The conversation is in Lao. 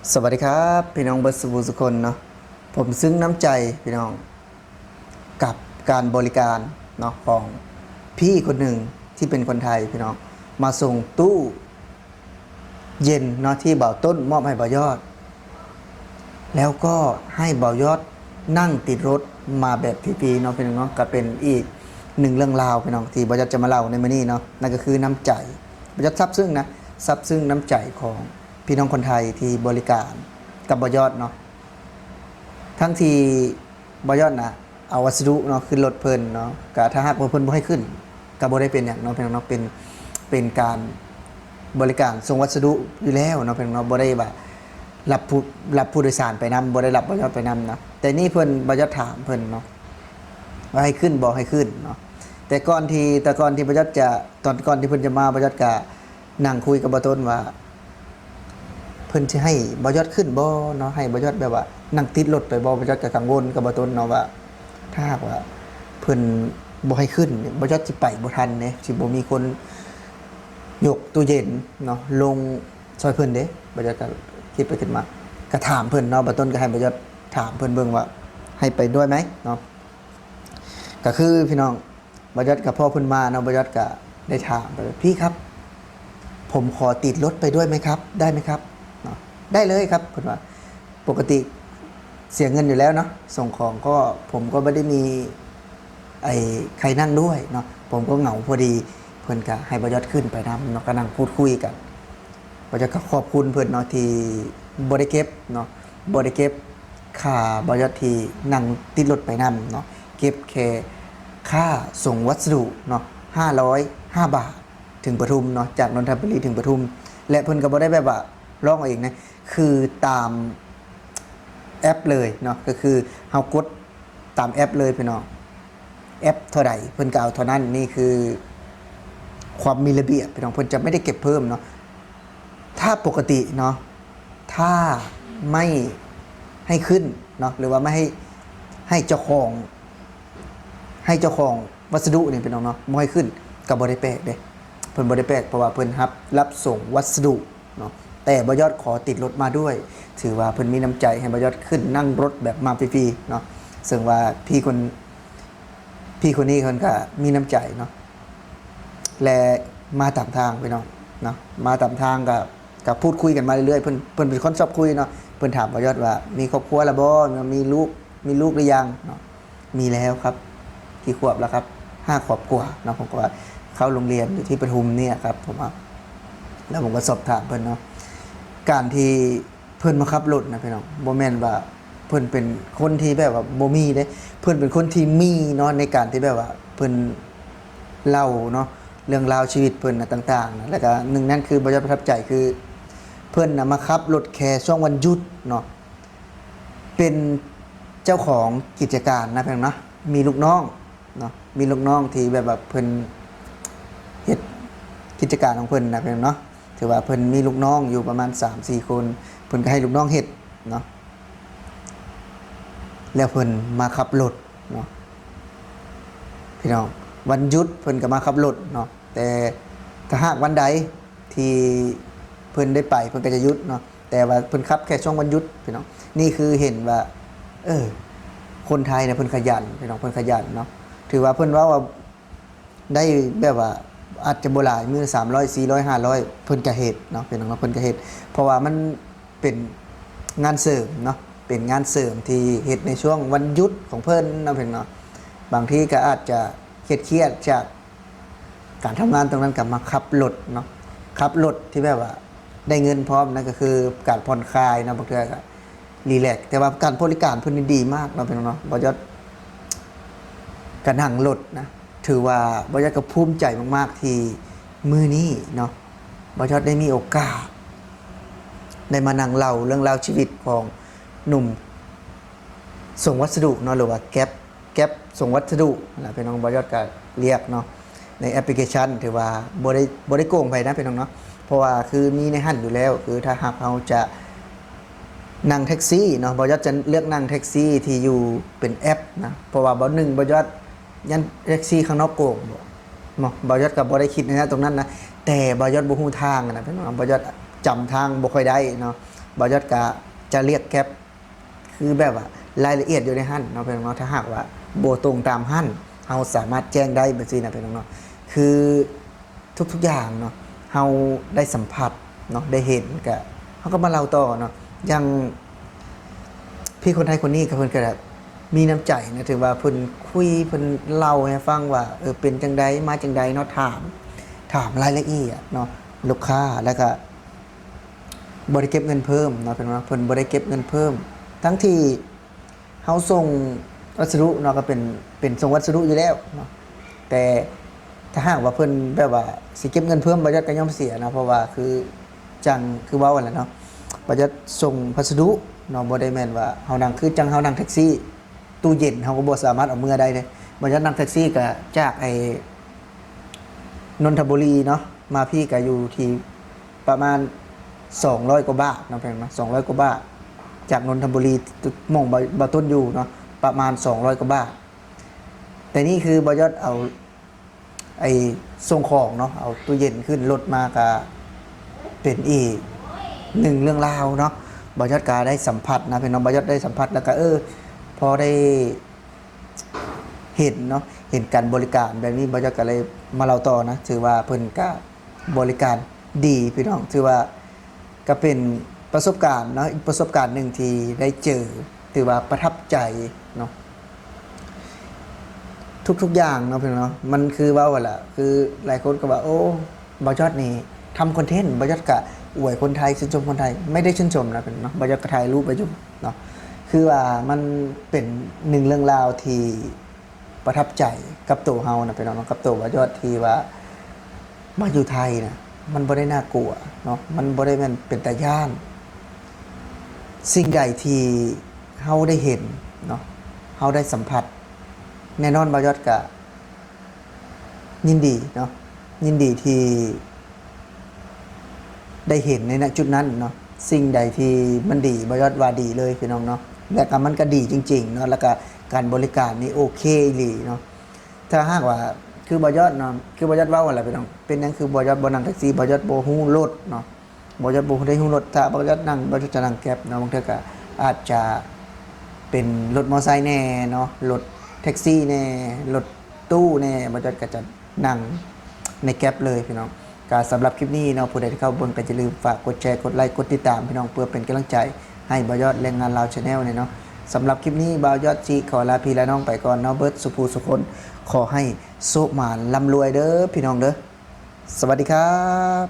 ສະຫວັດດີຄັບ ພີ່ນ້ອງເບິດສູ່ຜູ້ສູ່ຄົນເນາະ. ຜົມຊຶ້ງນ້ຳໃຈພີ່ນ້ອງ ກັບການບໍລິການເນາະ ຂອງພີ່ຄົນໜຶ່ງທີ່ເປັນຄົນໄທພີ່ນ້ອງ ມາສົ່ງຕູ້ເຢັນເນາະ ທີ່ບ່າວຕົ້ນມອບໃຫ້ບ່າວຍອດ ແລ້ວກໍໃຫ້ບ່າວຍອດນັ່ງຕິດລົດມາແບບຟຣີໆເນາະ ພີ່ນ້ອງເນາະ. ກໍເປັນອີກໜຶ່ງເລື່ອງລາວພີ່ນ້ອງ ທີ່ບ່າວຍອດຈະມາເລົ່າໃນມື້ນີ້ເນາະ, ນັ້ນກໍຄືນ້ຳໃຈ ບ່າວຍອດຊາບຊຶ້ງນະ ຊາບຊຶ້ງນ້ຳໃຈຂອງ ພີ່ນ້ອງຄົນໄທທີ່ບໍລິການກັບບ່າວຍອດເນາະ. ທັງທີ່ບ່າວຍອດນະເອົາວັດສະດຸເນາະ ຂຶ້ນລົດເພິ່ນເນາະ, ກະຖ້າຫາກວ່າເພິ່ນບໍ່ໃຫ້ຂຶ້ນ ກະບໍ່ໄດ້ເປັນຫຍັງເນາະ ພີ່ນ້ອງເນາະ. ເປັນ ເປັນການບໍລິການສົ່ງວັດສະດຸຢູ່ແລ້ວເນາະ ພີ່ນ້ອງເນາະ, ບໍ່ໄດ້ວ່າຮັບຜູ້ ຮັບຜູ້ໂດຍສານໄປນຳ ບໍ່ໄດ້ຮັບບ່າວຍອດໄປນຳເນາະ. ແຕ່ນີ້ເພິ່ນ ບ່າວຍອດຖາມເພິ່ນເນາະ ວ່າໃຫ້ຂຶ້ນບໍ່ ໃຫ້ຂຶ້ນເນາະ. ແຕ່ກ່ອນທີ່ ແຕ່ກ່ອນທີ່ບ່າວຍອດຈະ ຕອນກ່ອນທີ່ເພິ່ນຈະມາ ບ່າວຍອດກະນັ່ງຄຸຍກັບບ່າວຕົ້ນວ່າ ເພິ່ນຊິໃຫ້ບ່າວຍອດຂຶ້ນບໍ່ເນາະ ໃຫ້ບ່າວຍອດແບບວ່ານັ່ງຕິດລົດໄປບໍ່. ບ່າວຍອດກໍກັງວົນກັບບ່າວຕົ້ນເນາະ ວ່າຖ້າຫາກວ່າເພິ່ນບໍ່ໃຫ້ຂຶ້ນ ບ່າວຍອດຊິໄປບໍ່ທັນເດ້ ຊິບໍ່ມີຄົນຍົກຕູ້ເຢັນເນາະ ລົງຊ່ອຍເພິ່ນເດ້. ບ່າວຍອດກໍຄິດໄປຄິດມາ ກໍຖາມເພິ່ນເນາະ ບ່າວຕົ້ນກໍໃຫ້ບ່າວຍອດຖາມເພິ່ນເບິ່ງວ່າໃຫ້ໄປດ້ວຍໄໝເນາະ. ກໍຄືພີ່ນ້ອງ ບ່າວຍອດກັບພໍ່ເພິ່ນມາເນາະ, ບ່າວຍອດກໍໄດ້ຖາມໄປ ພີ່ຄັບ ຜົມຂໍຕິດລົດໄປດ້ວຍໄໝຄັບ ໄດ້ໄໝຄັບເນາະ. ໄດ້ເລີຍຄັບ ເພິ່ນວ່າ ປົກກະຕິເສຍເງິນຢູ່ແລ້ວເນາະ ສົ່ງຂອງກໍ ຜົມກໍບໍ່ໄດ້ມີ ໄອ້ ໃຄນັ່ງດ້ວຍເນາະ ຜົມກໍເຫງົາພໍດີ. ເພິ່ນກໍໃຫ້ບ່າວຍອດຂຶ້ນໄປນຳເນາະ ກໍນັ່ງພູດຄຸຍກັນ. ບ່າວຍອດກໍຂອບຄຸນເພິ່ນເນາະ ທີ່ບໍ່ໄດ້ເກັບເນາະ ບໍ່ໄດ້ເກັບຄ່າບ່າວຍອດທີ່ນັ່ງຕິດລົດໄປນຳເນາະ ເກັບແຄ່ຄ່າສົ່ງວັດສະດຸເນາະ ຫ້າຮ້ອຍຫ້າບາດ ເຖິງປະທຸມເນາະ ຈາກນນທະບູລີເຖິງປະທຸມ. ແລະ ເພິ່ນກໍບໍ່ໄດ້ແບບວ່າຮ້ອງເອົາເອງນະ ຄືຕາມແອັບເລີຍເນາະ ກໍຄືເຮົາກົດຕາມແອັບເລີຍພີ່ນ້ອງ ແອັບເທົ່າໃດເພິ່ນກໍເອົາເທົ່ານັ້ນ. ນີ້ຄືຄວາມມີລະບຽບພີ່ນ້ອງ ເພິ່ນຈະໄມ່ໄດ້ເກັບເພີ່ມເນາະ. ຖ້າປົກກະຕິເນາະ ຖ້າໄມ່ໃຫ້ຂຶ້ນເນາະ ຫຼືວ່າໄມ່ໃຫ້ ໃຫ້ເຈົ້າຂອງ ໃຫ້ເຈົ້າຂອງວັດສະດຸນີ້ພີ່ນ້ອງເນາະ ບໍ່ໃຫ້ຂຶ້ນ ກໍບໍ່ໄດ້ແປກເດ້ ເພິ່ນບໍ່ໄດ້ແປກ ເພາະວ່າເພິ່ນຮັບ ຮັບສົ່ງວັດສະດຸເນາະ. ແຕ່ບ່າວຍອດຂໍຕິດລົດມາດ້ວຍ ຖືວ່າເພິ່ນມີນ້ຳໃຈໃຫ້ບ່າວຍອດຂຶ້ນນັ່ງລົດແບບມາຟຣີໆເນາະ. ເຊິ່ງວ່າພີ່ຄົນ ພີ່ຄົນນີ້ເພິ່ນກໍມີນ້ຳໃຈເນາະ ແລະ ມາຕາມທາງພີ່ນ້ອງເນາະ ມາຕາມທາງກໍ ກໍພູດຄຸຍກັນມາເລື້ອຍໆ. ເພິ່ນ ເພິ່ນເປັນຄົນຊອບຄຸຍເນາະ ເພິ່ນຖາມບ່າວຍອດວ່າ ມີຄອບຄົວແລ້ວບໍ່ ມີລູກ ມີລູກຫຼືຍັງເນາະ. ມີແລ້ວຄັບ ກີ່ຂວບແລ້ວຄັບ ຫ້າຂວບກວ່າເນາະ. ຜົມກໍວ່າເຂົ້າໂຮງຮຽນຢູ່ທີ່ປະທຸມນີ້ແຫຼະຄັບ ຜົມວ່າ ແລ້ວຜົມກໍສອບຖາມເພິ່ນເນາະ ການທີ່ເພິ່ນມາຂັບລົດນະພີ່ນ້ອງ ບໍ່ແມ່ນວ່າເພິ່ນເປັນຄົນທີ່ແບບວ່າບໍ່ມີເດ້ ເພິ່ນເປັນຄົນທີ່ມີເນາະ ໃນການທີ່ແບບວ່າເພິ່ນເລົ່າເນາະ ເລື່ອງລາວຊີວິດເພິ່ນນະຕ່າງໆນະ. ແລ້ວກໍໜຶ່ງນັ້ນຄືບ່າວຍອດປະທັບໃຈ ຄືເພິ່ນນະມາຂັບລົດແຄ່ຊ່ວງວັນຢຸດເນາະ ເປັນເຈົ້າຂອງກິດຈະການນະພີ່ນ້ອງເນາະ ມີລູກນ້ອງເນາະ ມີລູກນ້ອງທີ່ແບບວ່າເພິ່ນເຮັດກິດຈະການຂອງເພິ່ນນະພີ່ນ້ອງເນາະ. ຖືວ່າເພິ່ນມີລູກນ້ອງຢູ່ປະມານສາມສີ່ຄົນ ເພິ່ນກໍໃຫ້ລູກນ້ອງເຮັດເນາະ ແລ້ວເພິ່ນມາຂັບລົດເນາະ ພີ່ນ້ອງ. ວັນຢຸດເພິ່ນກໍມາຂັບລົດເນາະ ແຕ່ຖ້າຫາກວັນໃດທີ່ເພິ່ນໄດ້ໄປ ເພິ່ນກໍຈະຢຸດເນາະ ແຕ່ວ່າເພິ່ນຂັບແຄ່ຊ່ວງວັນຢຸດພີ່ນ້ອງ. ນີ້ຄືເຫັນວ່າ ເອີ ຄົນໄທນະເພິ່ນຂະຫຍັນພີ່ນ້ອງ ເພິ່ນຂະຫຍັນເນາະ. ຖືວ່າເພິ່ນເວົ້າວ່າ ໄດ້ແບບວ່າອາດຈະບໍ່ຫຼາຍ ມື້ສາມຮ້ອຍ ສີ່ຮ້ອຍ ຫ້າຮ້ອຍ ເພິ່ນກະເຮັດເນາະ ເປັນຫຍັງເນາະ ເພິ່ນກະເຮັດ ເພາະວ່າມັນເປັນງານເສີມເນາະ ເປັນງານເສີມທີ່ເຮັດໃນຊ່ວງວັນຢຸດຂອງເພິ່ນເນາະ ເພິ່ນເນາະ. ບາງທີກໍອາດຈະຄຽດໆຈາກການທຳງານຕົງນັ້ນ ກໍມາຂັບລົດເນາະ ຂັບລົດທີ່ແບບວ່າ ໄດ້ເງິນພ້ອມ ນັ້ນກໍຄືການຜ່ອນຄາຍເນາະ ບາງເທື່ອກໍຣີແລັກ. ແຕ່ວ່າການບໍລິການເພິ່ນນີ້ດີມາກເນາະ ພີ່ນ້ອງເນາະ ບ່າວຍອດກໍນັ່ງລົດນະ ຖືວ່າບ່າວຍອດກໍພູມໃຈມາກໆ ທີ່ມື້ນີ້ເນາະ ບ່າວຍອດໄດ້ມີໂອກາດໄດ້ມານັ່ງເລົ່າເລື່ອງລາວຊີວິດຂອງໜຸ່ມສົ່ງວັດສະດຸເນາະ ຫຼືວ່າແກັບ ແກັບສົ່ງວັດສະດຸນະ ພີ່ນ້ອງ. ບ່າວຍອດກໍລຽກເນາະ ໃນແອັບພລິເຄຊັນ ຖືວ່າບໍ່ໄດ້ ບໍ່ໄດ້ໂກງໃຜນະ ພີ່ນ້ອງເນາະ ເພາະວ່າຄືມີໃນຫັ້ນຢູ່ແລ້ວ. ຄືຖ້າຫາກເຮົາຈະນັ່ງແທັກຊີເນາະ ບ່າວຍອດຈະເລືອກນັ່ງແທັກຊີທີ່ຢູ່ເປັນແອັບນະ ເພາະວ່າບ່າວ ໜຶ່ງ ບ່າວຍອດຢ້ານແທັກຊີຂ້າງນອກໂກງເນາະ ບ່າວຍອດກໍບໍ່ໄດ້ຄິດໃນນັ້ນຕົງນັ້ນນະ ແຕ່ບ່າວຍອດບໍ່ຮູ້ທາງນະ ພີ່ນ້ອງ ບ່າວຍອດຈຳທາງບໍ່ຄ່ອຍໄດ້ເນາະ. ບ່າວຍອດກະຈະລຽກແກັບ ຄືແບບວ່າລາຍລະອຽດຢູ່ໃນຫັ້ນເນາະ ພີ່ນ້ອງເນາະ. ຖ້າຫາກວ່າບໍ່ຕົງຕາມຫັ້ນ ເຮົາສາມາດແຈ້ງໄດ້ແບບຊີ້ນະ ພີ່ນ້ອງເນາະ. ຄືທຸກໆຢ່າງເນາະ ເຮົາໄດ້ສຳຜັດເນາະ ໄດ້ເຫັນ ກະເຮົາກໍມາເລົ່າຕໍ່ເນາະ. ຢ່າງພີ່ຄົນໄທຄົນນີ້ ກໍເພິ່ນກໍແບບມີນ້ຳໃຈນະ ຖືວ່າເພິ່ນຄຸຍ ເພິ່ນເລົ່າໃຫ້ຟັງວ່າ ເອີ ເປັນຈັ່ງໃດ ມາຈັ່ງໃດເນາະ ຖາມ ຖາມລາຍລະອຽດເນາະ ລູກຄ້າ ແລ້ວກໍ ບໍ່ໄດ້ເກັບເງິນເພີ່ມເນາະ ເພິ່ນວ່າເພິ່ນບໍ່ໄດ້ເກັບເງິນເພີ່ມ ທັງທີ່ເຮົາສົ່ງວັດສະດຸເນາະ ກໍເປັນ ເປັນສົ່ງວັດສະດຸຢູ່ແລ້ວເນາະ. ແຕ່ຖ້າຫາກວ່າເພິ່ນແບບວ່າຊິເກັບເງິນເພີ່ມ ບ່າວຍອດກໍຍອມເສຍເນາະ ເພາະວ່າຄືຈັ່ງຄືເວົ້າຫັ້ນແຫຼະເນາະ ບ່າວຍອດສົ່ງພັດສະດຸເນາະ ບໍ່ໄດ້ແມ່ນວ່າເຮົານັ່ງ ຄືຈັ່ງເຮົານັ່ງແທັກຊີ ຕູ້ເຢັນເຮົາກໍບໍ່ສາມາດເອົາເມືອໄດ້ເດ້. ບ່າວຍອດນັ່ງແທັກຊີກໍຈາກໄອ້ ນົນທະບູລີເນາະ ມາພີ້ກໍຢູ່ທີ່ປະມານສອງຮ້ອຍກວ່າບາດເນາະ ພີ່ນ້ອງເນາະ ສອງຮ້ອຍກວ່າບາດ ຈາກນົນທະບູລີ ໝ່ອງບ່າວ ບ່າວຕົ້ນຢູ່ເນາະ ປະມານສອງຮ້ອຍກວ່າບາດ. ແຕ່ນີ້ຄືບ່າວຍອດເອົາໄອ້ສົ່ງຂອງເນາະ ເອົາຕູ້ເຢັນຂຶ້ນລົດມາ ກະເປັນອີກໜຶ່ງເລື່ອງລາວເນາະ. ບ່າວຍອດກະໄດ້ສຳຜັດນະ ພີ່ນ້ອງ ບ່າວຍອດໄດ້ສຳຜັດ ແລ້ວກະ ເອີ ພໍໄດ້ ເຫັນເນາະ ເຫັນການບໍລິການແບບນີ້ ບ່າວຍອດກໍເລີຍມາເລົ່າຕໍ່ນະ. ຖືວ່າເພິ່ນກະບໍລິການດີພີ່ນ້ອງ ຖືວ່າກະເປັນປະສົບການເນາະ ອີກປະສົບການໜຶ່ງທີ່ໄດ້ເຈີ ຖືວ່າປະທັບໃຈເນາະ ທຸກໆຢ່າງເນາະ ພີ່ນ້ອງເນາະ. ມັນຄືເວົ້າຫັ້ນລະ ຄືຫຼາຍຄົນກໍວ່າ ໂອ້ ບ່າວຍອດນີ້ທຳຄອນເທັນ ບ່າວຍອດກະອວຍຄົນໄທ ຊື່ນຊົມຄົນໄທ ໄມ່ໄດ້ຊື່ນຊົມນະ ເນາະ ບ່າວຍອດກະຖ່າຍຮູບໄວ້ຢູ່ເນາະ. ຄືວ່າມັນເປັນໜຶ່ງເລື່ອງລາວທີ່ປະທັບໃຈກັບໂຕເຮົານະ ພີ່ນ້ອງເນາະ ກັບໂຕບ່າວຍອດທີ່ວ່າມາຢູ່ໄທນະ ມັນບໍ່ໄດ້ໜ້າກົວເນາະ ມັນບໍ່ໄດ້ແມ່ນເປັນຕາຢ້ານ. ສິ່ງໃດທີ່ເຮົາໄດ້ເຫັນເນາະ ເຮົາໄດ້ສຳຜັດ ແນ່ນອນບ່າວຍອດກະ ຍິນດີເນາະ ຍິນດີທີ່ໄດ້ເຫັນໃນ ນະ ຈຸດນັ້ນເນາະ. ສິ່ງໃດທີ່ມັນດີ ບ່າວຍອດວ່າດີເລີຍພີ່ນ້ອງເນາະ ແລະກະມັນກະດີຈິງໆເນາະ ແລະກະການບໍລິການນີ້ໂອເຄອີ່ຫຼີເນາະ. ຖ້າຫາກວ່າ ຄືບ່າວຍອດເນາະ ຄືບ່າວຍອດເວົ້າຫັ້ນແຫຼະພີ່ນ້ອງ ເປັນຫຍັງຄືບ່າວຍອດບໍ່ນັ່ງແທັກຊີ ບ່າວຍອດບໍ່ຮູ້ລົດເນາະ ບ່າວຍອດບໍ່ໄດ້ຮູ້ລົດ ຖ້າບ່າວຍອດນັ່ງ ບ່າວຍອດຈະນັ່ງແກັບເນາະ ບາງເທື່ອກະອາດຈະເປັນລົດມໍໄຊແດ່ເນາະ ລົດແທັກຊີແດ່ ລົດຕູ້ແດ່ ບ່າວຍອດກະຈະນັ່ງໃນແກັບເລີຍພີ່ນ້ອງ. ກະສຳລັບຄລິບນີ້ເນາະ ຜູ້ໃດທີ່ເຂົ້າເບິ່ງກໍຢ່າລືມຝາກກົດແຊ ກົດໄລ ກົດຕິດຕາມພີ່ນ້ອງ ເພື່ອເປັນກຳລັງໃຈໃຫ້ບ່າວຍອດແລງງານລາວ Channel ນີ້ເນາະ. ສຳລັບຄລິບນີ້ບ່າວຍອດຊິຂໍລາພີ່ລານ້ອງໄປກ່ອນເນາະ ເບິດສູ່ຜູ້ສູ່ຄົນ ຂໍໃຫ້ໂຊກໝານລ່ຳລວຍເດີພີ່ນ້ອງເດີ. ສະຫວັດດີຄັບ.